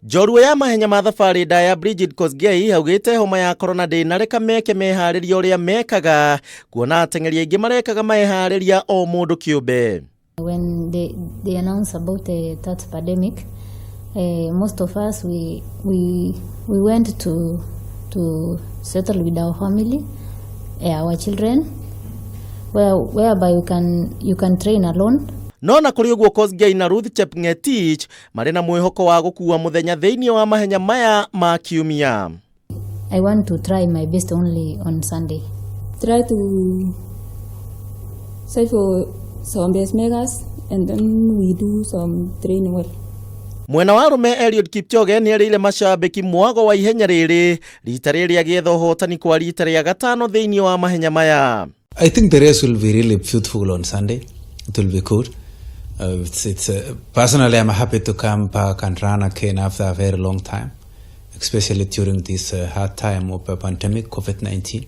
Njorua ya mahenya ma thabarĩ ndaya Brigid Kosgei augĩte homa ya korona ndĩnareka meke meharĩria ũrĩa mekaga, kuona ateng'eri aingĩ marekaga meharĩria o mũndũ kĩũmbe. When they announced about that pandemic, most of us, we went to settle with our family, our children, whereby you can train alone. No na kũrĩ ũguo, Kosgei na Ruth Chepngetich marĩ na mwĩhoko wa gũkua mũthenya thĩinĩ wa mahenya maya ma kiumia. I want to try my best only on Sunday. Try to search for some pacemakers and then we do some training well. Mwena wa arũme, Eliud Kipchoge nĩ erĩire macambĩki mwago wa ihenya rĩrĩ rita rĩrĩ agĩetha ũhotani kwa rita rĩa gatano thĩinĩ wa mahenya maya. I think the race will be really beautiful on Sunday. It will be good. Personally, I'm happy to come back and run again after a very long time, especially during this hard time of a pandemic, COVID-19.